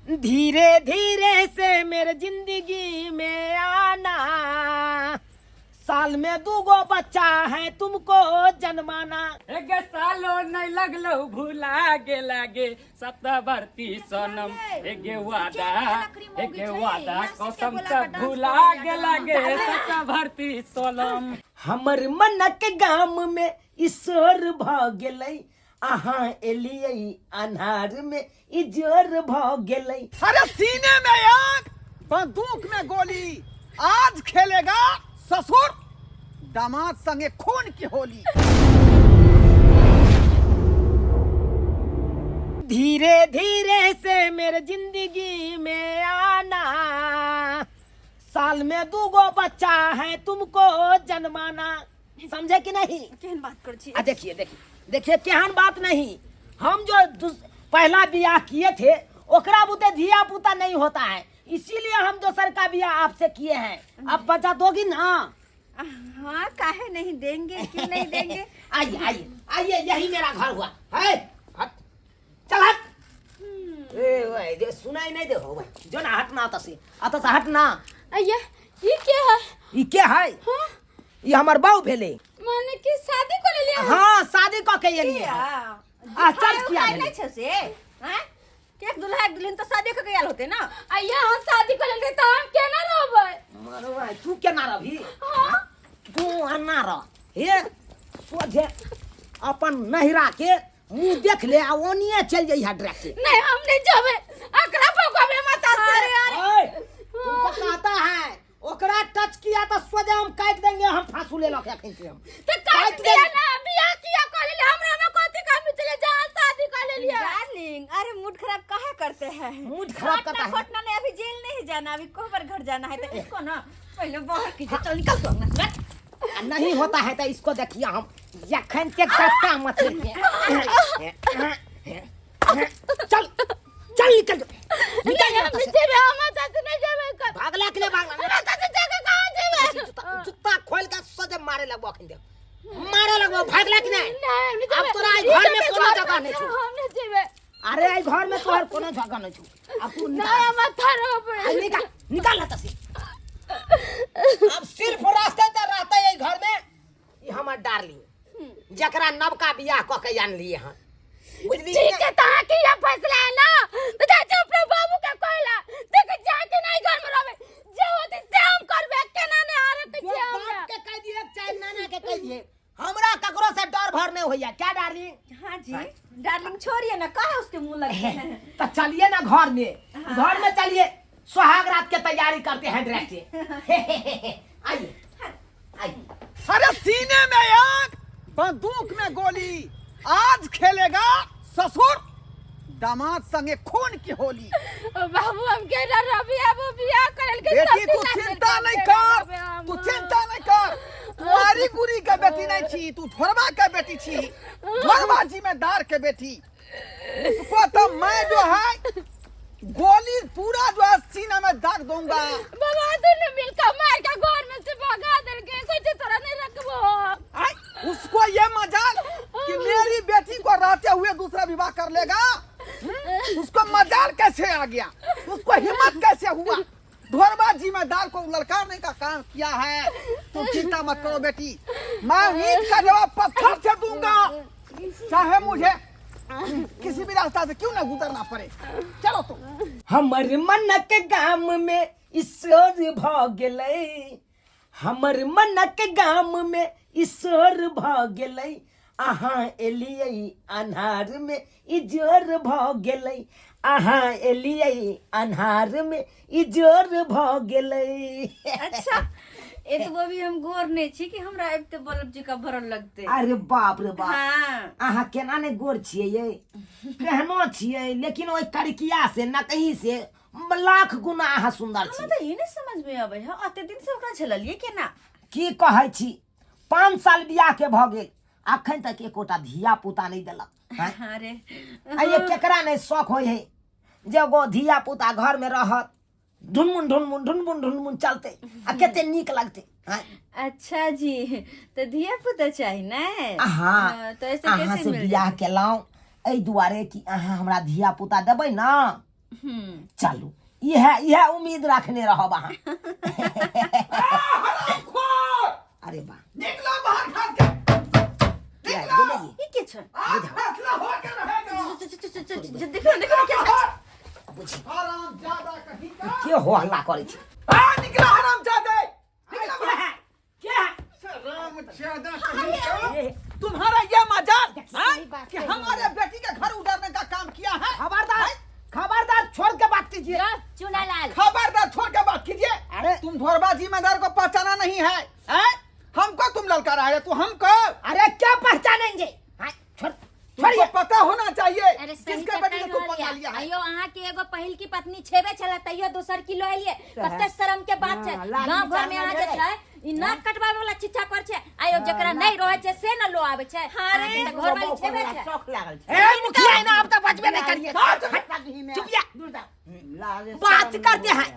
धीरे धीरे से मेरे जिंदगी में आना, साल में दूगो बच्चा है तुमको जन्माना। एगे सालो नहीं लगलो भुला गे लागे सतबरती सनम, एगे वादा एगे वादा कसम सब भुला गे लागे सतबरती सनम। हमर मनक गाम में ईश्वर भ गेलै, अहाँ एलियै अन्हार में इजोर भ गेलै। अरे सीने में आग बंदूक में गोली, आज खेलेगा ससुर दामाद संगे खून की होली। धीरे धीरे से मेरे जिंदगी में आना, साल में दूगो बच्चा है तुमको जन्माना। समझे कि नहीं? केहन बात कर छी? आ देखिए देखिए देखिए, केहन बात नहीं। हम जो पहला बियाह किए थे ओकरा बुते धिया पुता नहीं होता है, इसीलिए हम दोसर का बियाह आपसे किए हैं। अब बच्चा दोगी ना? हाँ, काहे नहीं देंगे, क्यों नहीं देंगे। आइए आइए आइए, यही मेरा घर हुआ है। हट चल हट। ए भाई, दे सुनाई नहीं दे हो भाई, जो ना हट ना तसे अत से हट ना। अय्या, ये क्या है? ई के है? हाँ? ई हमर बहू भेले। माने कि शादी को ले लिया? हाँ, शादी क के एलिए। किया? आ, चर्च किया खाइ भेलै? नहि छै से हैं? के एक दुल्हा एक दुल्हन तो शादी क के आयल होते ना। अय्या, हम शादी को ले तो हम केना रहबै? मरवा, तू केना रहबी? हाँ? तू अन्ना रह हे, सोझे अपन नहिरा के मुंह देख ले आ ओनिए चल जइहा डायरेक्ट। नहीं, हम नहीं जाबे, अकरा भगवाबे माता से। ओए, तुमको कहता है ओकरा टच किया तो सोझे हम काट देंगे, हम फांसू ले लके अखन से हम। तो काट काट दिया देंगे। ना, बियाह किया कर ले, हमरा में कोती कमी चले जा शादी कर ले लिया। डार्लिंग, अरे मूड खराब काहे करते हैं? मूड खराब करता है। फटना नहीं, अभी जेल नहीं जाना, अभी कोहबर घर जाना है, तो इसको ना पहले बाहर कीजिए। चल निकल तो अंगना से। आ नहीं होता है तो इसको देखिए हम जखन के कट्टा मत चल चल निकल जो, निकल नहीं, जा हम से। नहीं जेबे, हम चाचा नहीं जेबे कर। भागला के लिए भागला। हमरा चाचा जाके कहाँ जेबे? जूता जूता खोल के सजे मारे लगबो, अखन दे मारे लगबो। भागला कि नहीं? नहीं, हम नहीं अब जेबे। तोरा एहि ई घर में जेबे, कोनो घर जगह में नहीं छौ। हम नहीं जेबे। अरे एहि घर में तोहर कोनो जगह नहीं छौ। अब तू नहीं, निकाल। हम थारो आ, निकाल निकाल ना से। अब सिर्फ रास्ते तर रहते एहि घर में ई हमर डार्लिंग, जकरा नवका बियाह क के आनलिए हन, बुझली? ठीक है, तहाँ की यह फैसला है ना, तो चाचा अपने बाबू के कहला देख जाके नहीं घर में रहबे, जे होती से हम करबे, केना नहीं हारे के जो छियै हमरा। बाप के कह दिए चाहे नाना के कह दिए, हमरा ककरो से डर भर नहीं होइया। क्या डार्लिंग? हाँ जी डार्लिंग, छोड़िए ना, काहे उसके मुंह लगते हैं? तो चलिए ना घर में, घर में चलिए, सुहाग रात के तैयारी करते हैं डायरेक्ट। आइए आइए। अरे सीने में आग बंदूक में गोली, आज खेलेगा ससुर दामाद संगे खून की होली। ओ बाबू, हम के ना रवि अब बियाह करल के बेटी सब तू दिन चिंता नाच नहीं के कर, रहबे हम। तू चिंता नहीं कर, तुम्हारी गुरी के बेटी नहीं छी, तू धोरबा के बेटी छी, धोरबा जिम्मेदार के बेटी। उसको तो मैं जो है गोली पूरा जो है सीना में दाग दूंगा। बाबा दोनों मिलकर मार के घर में से भगा देल के सोचे तोरा नहीं रखबो। आई, उसको ये मजाल कि मेरी बेटी को रहते हुए दूसरा विवाह कर लेगा? उसको मजाल कैसे आ गया, उसको हिम्मत कैसे हुआ? धोरबा जिम्मेदार को ललकारने का काम किया है। तुम चिंता मत करो बेटी, मैं ईंट का जवाब पत्थर से दूंगा, चाहे मुझे किसी भी रास्ता से क्यों ना गुजरना पड़े। चलो तुम। हमर मनक गाम में ईश्वर भ गेलै, हमर मनक गाम में ईश्वर भ गेलै, अहाँ एलियै अन्हार में इजोर भ गेलै, अहाँ एलियै अन्हार में इजोर भ गेलै। अच्छा, एतबो भी हम गोर नहीं छी कि हमरा आबिते बल्ब जकाँ भरल लगते। अरे बाप रे बाप। हाँ। अहाँ केना ने गोर छियै यै, केहनो छियै लेकिन ओहि कड़किया से नकही से लाख गुना अहाँ सुंदर हमरा छी। तऽ ई नहि समझ में अबै है, अते दिन से ओकरा झेललियै केना? की कहै छी, 5 साल बियाह के भऽ गेल, अखन तक एकोटा धिया पुता नहि देलक। आँय? अरे आ ये केकरा नहि शौक होइ है जे एगो धिया पुता घर में रहत, ढुनमुन ढुनमुन ढुनमुन ढुनमुन चलते आ कते नीक लगते। आँय? अच्छा जी, तऽ धिया पुता चाही ने? अहाँ हाँ, तऽ ऐसे अहाँ कैसे से मिल बियाह जेतै? केलहुँ एहि दुआरे कि अहाँ हमरा धिया पुता देबै ने। चलू इएह इएह उम्मीद रखने रहब अहाँ। अरे वाह, निकलो बाहर घर के। किया गेलै ई? ई के छै? आज फैसला हो के रहेगा। देखो देखो के छै। बुझी हराम ज्यादा कहीं का। के हो हल्ला करै छै? आ निकला हराम ज्यादा, निकला के है? के है? हराम ज्यादा कहीं का। तुम्हारा ये मजाल सही बात कि कही। हमारे बेटी का घर उजाड़ने का काम किया है। खबरदार खबरदार, छोड़ के बात कीजिए। चुनालाल खबरदार, छोड़ के बात कीजिए। अरे तुम धोरबा जिम्मेदार को पहचाना नहीं है, हैं? हमको तुम ललका रहा है तू हमको। अरे क्या पहचानेंगे? हाँ, छोड़ तुमको छोड़िए। पता होना चाहिए अरे सही किसके तऽ बेटी कहि से तू रहल पंगा या। लिया है। अयो अहाँ के एगो पहिल की पत्नी छेबे छला तैयो दोसर की लऽ एलियै, कते शरम के बात छै। हाँ, लाज गांव घर में विचार अहाँ जे नहि छै ई नाक कटवावे वाला चिट्ठा कर छै। आयो जकरा नहीं रहै छै से न लो आबै छै। अरे तऽ घर वाली छेबे छै। शौक लागल छै। ए मुखिया ना, अब तो बचबे नहीं करिए। चुप जा, बात करते हैं।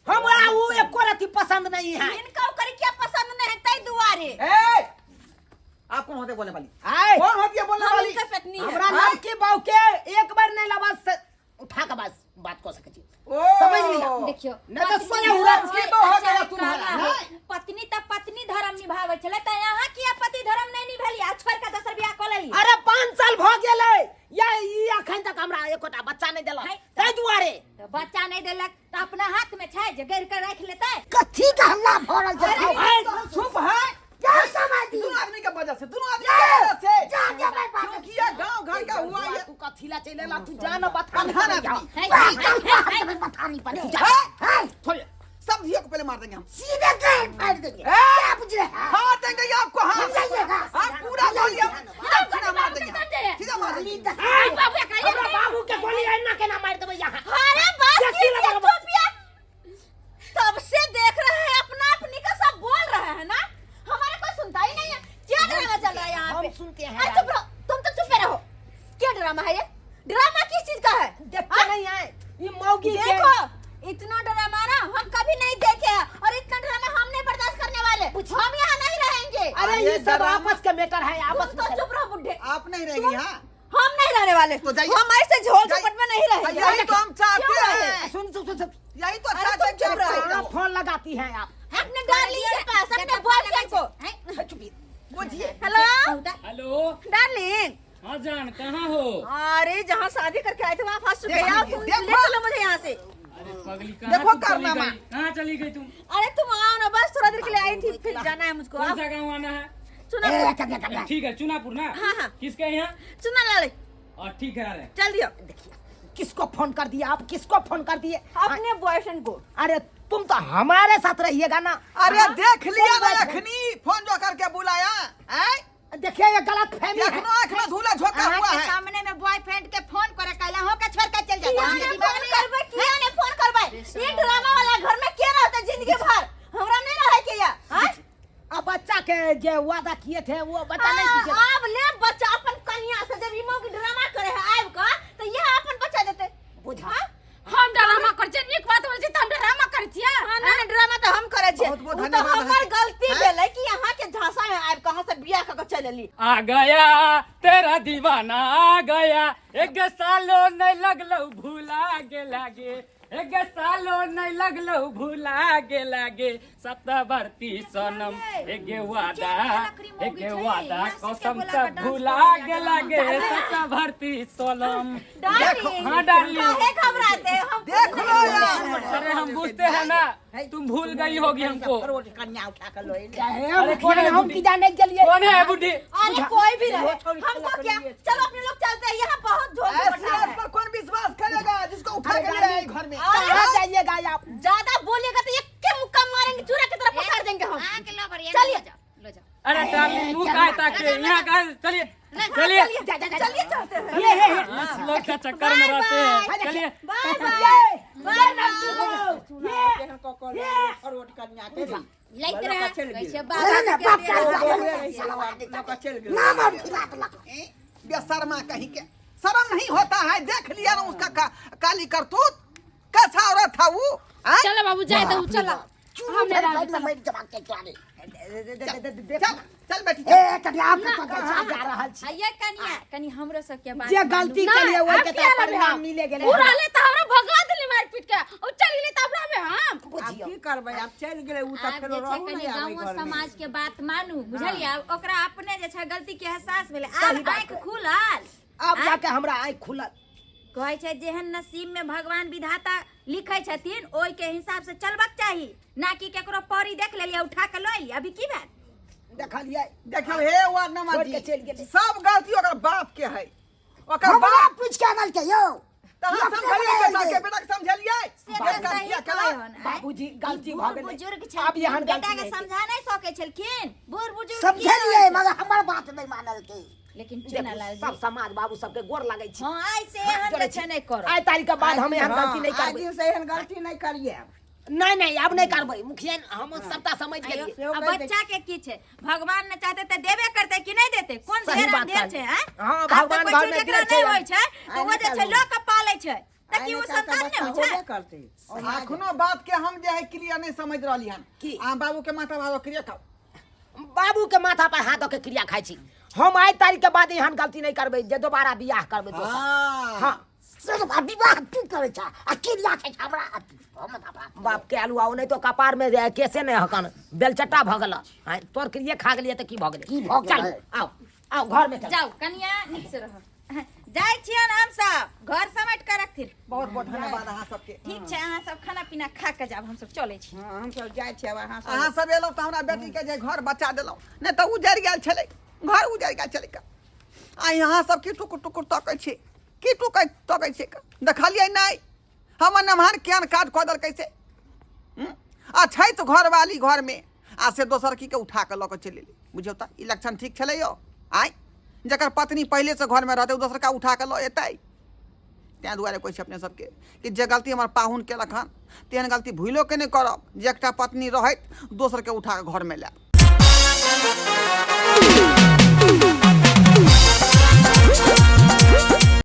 हमारा वो एको रति पसंद नहीं है। इनका ओकर क्या पसंद नहीं है तै दुआरे। ए, आप कौन होते बोलने वाली? आए कौन होती है बोलने हम वाली? इनकर पत्नी है। हमरा लड़की बहू के एक बार नहीं लबा से उठा के बस बात कर सके छी। ओ, समझ लिया। देखियो नहीं तो पत्नी सोया उड़ा धर्म की होय, बहू हो गया चाहे तुम्हारा, काला होय। नहीं? पत्नी त पत्नी धर्म निभावे छलै त यहाँ किया पति धर्म नहीं निभेली आ छोड़ के दोसर बियाह कऽ लेली? अरे 5 साल भ गेलै या ई अखन तक हमरा एकोटा बच्चा नहीं देलक, है। ताहि दुआरे। तऽ बच्चा नहीं देलक तऽ अपना हाथ में छै जे गैर के राखि लेतै। कथी के हल्ला भ रहल छै? अरे, चुप है क्या समझ दी? दोनों आदमी के वजह से, दोनों आदमी के वजह से। जा जा भाई बात। क्योंकि ये गांव घर का हुआ ये तू कथी ला चले ला? तू जा ना बता। अन्हार आदमी। है, है, है, है। बतानी पड़े जा। है? छोड़िए, सब धिया को पहले मार देंगे हम। सीधे गाल फाड़ देंगे। ए! क्या बुझ रहे हैं? हाँ देंगे ये आपको, हाँ। जाइएगा। आप पूरा गोली हम एकदम सीधा मार देंगे, समझे? सीधा मार देंगे। ए, बाबू एकरा हमरा बाबू के गोली एना केना मार देबै यहाँ? अरे बस क्या कीजिए, सीधा बराबर? चुप या। तब से देख रहे हैं अपना अपनी का सब बोल रहे हैं ना, हमारा कोई सुनता ही नहीं है। क्या ड्रामा चल रहा है यहाँ हम पे? सुनते हैं। अरे चुप रहो तुम, तो चुप रहो। क्या ड्रामा है ये? ड्रामा किस चीज का है? देखते नहीं है ये मौगी के। देखो इतना ड्रामा ना हम कभी नहीं देखे हैं और इतना ड्रामा हम नहीं बर्दाश्त करने वाले, हम यहाँ नहीं रहेंगे। अरे अरे ये सब ड्रामा- आपस के मैटर है, आपस तुम तो चुप रहो बुढ़े। आप नहीं रहेंगी? हाँ हम नहीं रहने वाले। तो जाइए। हम ऐसे झोल जाइए। झपट में नहीं रहेंगे। यही तो हम चाहते क्यों रहे? हैं। सुन सुन सुन सुन। यही तो अरे चाहते तुम हैं कि चुप आप रहो। सही कहाँ रहो। फोन लगाती हैं आप? अपने डार्लिंग के पास, अपने बॉयफ्रेंड को। चुप। बुझिए। Hello hello darling. हाँ जान, कहाँ हो? अरे जहाँ शादी करके आए थे वहाँ फंस चुके हैं। देखो, आओ तुम देखो। ले चलो मुझे यहाँ से। अरे पगली, कहाँ देखो तुम चली कारनामा। गई? कहाँ चली गई तुम? अरे तुम आओ ना, बस थोड़ा देर के लिए आई थी, फिर जाना है मुझको। कौन आप सा गाँव आना है? चुना। ठीक है, चुनापुर ना? हाँ, हाँ। किसके यहाँ? चुना लाले। और ठीक है, अरे चल दियो। देखिए किसको फोन कर दिया आप, किसको फोन कर दिए? अपने बॉयफ्रेंड को। अरे तुम तो हमारे साथ रहिएगा ना। अरे देख लिया ना अखनी फोन जो करके बुलाया हैं? देखिए ये गलत फहमी है। एखनो आँख में धूला झोंका अहाँ हुआ के है। सामने में बॉयफ्रेंड के फोन करे कहला हो के छोड़ के चल जाता। किया ने फोन करबै, किया ने फोन करबै? ये ड्रामा वाला घर में के रहते जिंदगी भर? हमरा नहीं रहे के या, हाँ? अब बच्चा के जो वादा किए थे वो बच्चा नहीं दीजिए। आब ले बच्चा अपन कन्या से, जब ई मौगी ड्रामा करे है आब का तो यह अपन बच्चा देते। बुझा। हाँ? हम ड्रामा करै छियै, नीक बात बोलै छियै तऽ हम ड्रामा करै छियै? हाँ, ना, ना, ड्रामा तो हम करे छियै। बहुत बहुत उ तो धन्यवाद हमर अहाँके। गलती हैं? भेलै कि अहाँ के झांसा में आबि कहाँ से बियाह कऽ के चलि एली। आ गया तेरा दीवाना आ गया, एक सालो नहीं लगलो भूला गे लागे, एक सालो नहीं लगलो भूला गे लागे, सतबरती सनम एक वादा, एक वादा कसम सब भूला गे लागे, सतबरती सनम। डार्लिंग, हाँ, डार्लिंग। काहे घबराते हो? हम देख लो यार। अरे हम बुझते हैं ना, तुम भूल गई होगी हमको। करोड़ कन्या उठा के लोए ले। अरे कौन है हम बुढ़ी? की जाने के लिए। कौन है बुढ़ी? अरे कोई भी रहे हमको क्या, चलो अपने लोग चलते हैं, यहाँ बहुत झोल ऐसी झपट औरत है। पर कौन विश्वास करेगा जिसको उठा के ले आए घर में? अरे कहाँ जाइएगा आप? ज्यादा बोलेगा तो एक के मुक्का मारेंगे, चूरा की तरह पसार देंगे हम। अहाँ के लवर ये चलिए। लो जाओ, लो जाओ। अरे डार्लिंग, मुंह काहे ताके यहाँ काहे? चलिए चलिए चलिए चलते हैं। ये है इस लोग का चक्कर में रहते हैं। चलिए बाय बाय बाय बाय। करोड़ कन्या के लैत रहे कहै छियै अरे बाबा बाप के का नाम अब खिला देलक। बेशर्मा कहीं के, शर्म नहीं होता है। देख लिया ना उसका काली करतूत, कैसा औरत था वो, हैं? चलो बाबू जाय दहु, चलो चूरू हम नहि रहबै, मरि जबाक के चले। चल चल बेटी चल। ए कनिया आप कतऽ जाइ कहाँ जा रहल छी आइए कनिया कनी हमरो सबके बात जे मानू। गलती नहीं, केलिए ओहि आब के किया तऽ रहबै परिणाम हम? मिले गेलै उ रहले तऽ हमरा भगा देली मारि पीट के ओ चल गेली तऽ हमरा में हम आब बुझियौ की करबै आब चलि गेलै उ तऽ आब फेरो जे छै रहू कनि नहि आबै गाँवो घरमे समाज के बात मानू बुझलियै आब ओकरा अपने जे छै गलती के एहसास भेलै सही आब बात आँखि है। खुलल आब जाके हमरा आँखि खुलल कहै छै जेहन नसीब में भगवान विधाता लिखै छथिन ओहि के हिसाब से चलबाक चाही ना कि केकरो परी देख लेलियै उठा के लऽ एलियै अभी की भेल देखलियै देखियौ हे वार्ड नंबर छोड़ि के जी चलि गेलै। सब गलती ओकर बाप के है ओकर हमरा बाप पूछ के आनल के यौ तऽ अहाँ समझलियै बेटा के बेटा के समझलियै से बाप तऽ सही गलती कहै केलक हन आँय। बाबूजी गलती ई भऽ बूढ़ गेलै बुजुर्ग आब छलखिन एहन बेटा गलती के नहि हेतै। समझा नहीं सकै छलखिन बूढ़ बुजुर्ग की समझलियै रहै छै? मगर हमर बात नहि मानल के लेकिन देखू, चुना लाल सब समाज बाबू सबके गोर लागै छी हाँ आइ से एहन जोड़ै जे छै छी। नहि करब आइ तारीख के बाद हम एहन गलती नहि आइ करबै दिन से एहन गलती नहि करिए नहीं नहीं अब नहीं करबै मुखिया हम सबटा समझ गेलियै सेहो आ कहि दै बच्चा के की छै भगवान ने चाहते तऽ देबे करते कि नहि देते कोन सही ढेर बात अंधेर छै कहलियै। हैं हाँ, आब तऽ भगवान कोइ घर चीज में जेकरा देर छै। नहि होइ छै तऽ आइ ओ जे नहि छै लोक के पालै छै तऽ आइ की ओ नहि काल्हि तऽ संतान नहि बच्चा होइ छै होबे करतै अखनो बात के हम जे है क्लियर नहीं समझ रहली हन की? अहाँ बाबू के माथा भाव क्रिया खाओ बाबू के माथा पर हाथ दऽ के क्रिया खाइ छी हम आइ तारीख के बाद एहन गलती नहीं करबै जे दोबारा बियाह करबै दोसर हाँ हाँ से विवाह तू करै छ आ क्रिया खाइ छ हमरा हम बाप के आलू आओ नहीं तो कपार में जे केसे नहीं हकन बेलचट्टा भऽ गेल आँय, तोर क्रिये खा गेलियै तऽ की भऽ गेलै की भऽ गेलै? चल आओ आओ घर में चल जाउ कनिया नीक से रहब जाइ छियन हम सब घर समेट के रखथिन बहुत बहुत धन्यवाद अहाँ सबके ठीक छै अहाँ सब खाना पीना खा के जाब हम सब चलै छी हाँ हम सब जाइ छियै आब अहाँ सब अहाँ सब एलहुँ तऽ हमरा बेटी के जे घर बचा देलहुँ नहि तऽ उजड़ि गेल छलै घर उजड़ि गेल छलै आ अहाँ सब की टुकुर टुकुर तकै छी की टुकै तकै छी देखलियै नहि हमर नमहर केहन काज कऽ देलकै से हूँ? आ छै तऽ घरवाली घरमे आ से दोसर की के उठा कऽ लऽ कऽ चलि एलै बुझियौ तऽ ई लक्षण ठीक छलै यौ आँय जकर पत्नी पहिलेसँ घरमे रहतै ओ दोसरका उठा कऽ लऽ एतै ताहि दुआरे कहै छी अपने सबके कि जे गलती हमर पाहुन केलक हन तेहन गलती भूलो के नहि करब जे एकटा पत्नी रहैत दोसरके उठा कऽ घरमे लायब।